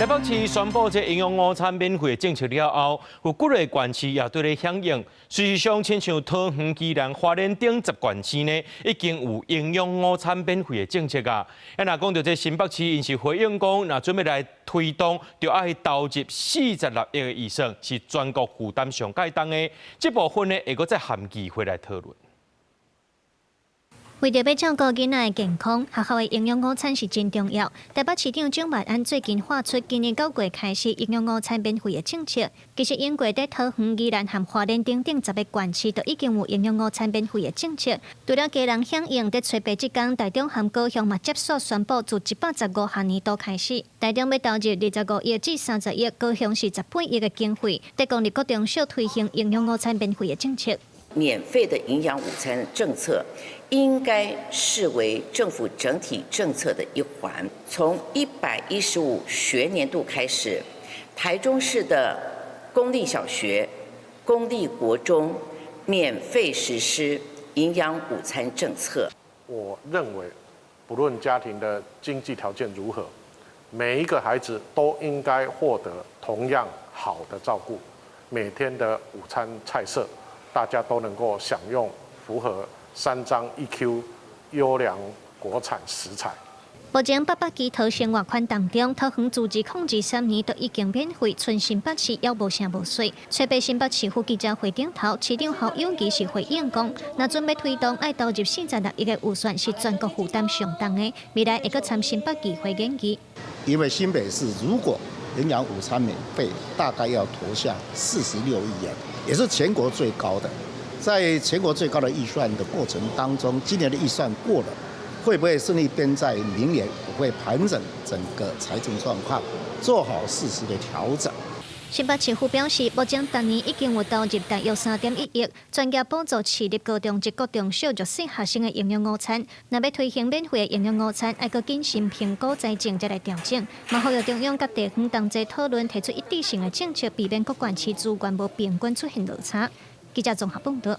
台北市宣布這營養午餐免費的政策了後，有幾个縣市也對咧響應。事實上，親像桃園、宜蘭、花蓮等10縣市呢，已經有營養午餐免費的政策啊。啊，若講著這新北市，𪜶是回應講，若準備來推動，就愛投入46億的預算，是全國負擔上蓋重的。這部分呢，會閣再函議會來討論。為著欲照顧囡仔的健康，學校的營養午餐是真重要。台北市長蔣萬安最近喊出今年9月開始營養午餐免費的政策。其實英國佇桃園、宜蘭和花蓮等等10個縣市都已經有營養午餐免費的政策。除了家人響應，佇初八這工，台中和高雄嘛接續宣布，自115學年度開始，台中欲投入25億至30億，高雄是18億的經費，佇公立國中小推行營養午餐免費的政策。免費的營養午餐政策應該視為政府整體政策的一環。從115學年度開始，台中市的公立小學、公立國中免費實施營養午餐政策。我認為，不論家庭的經濟條件如何，每一個孩子都應該獲得同樣好的照顧，每天的午餐菜色，大家都能夠享用符合三章一 Q 優良國產食材。目前八百基桃生活圈當中，桃園自2023年都已經免費，賰新北市猶無聲無息。初八新北市府記者會頂頭，市長侯友宜是回應講，若準備推動愛投入46億的預算，是全國負擔上重的，未來會閣參新北議會研議。因為新北市如果營養午餐免費，大概要投下46億元，也是全國最高的。在全國最高的預算的過程當中，今年的預算過了，會不會順利編在明年？我會盤整整個財政狀況，做好適時的調整。新北市府表示，目前逐年已經有投入大約3.1億，專業補助市立高中及國中小弱勢學生的營養午餐。若欲推行免費的營養午餐，愛閣謹慎評估財政，再來調整。嘛，呼籲中央佮地方同齊討論，提出一致性的政策，避免各縣市資源無平均出現落差。記者綜合報導。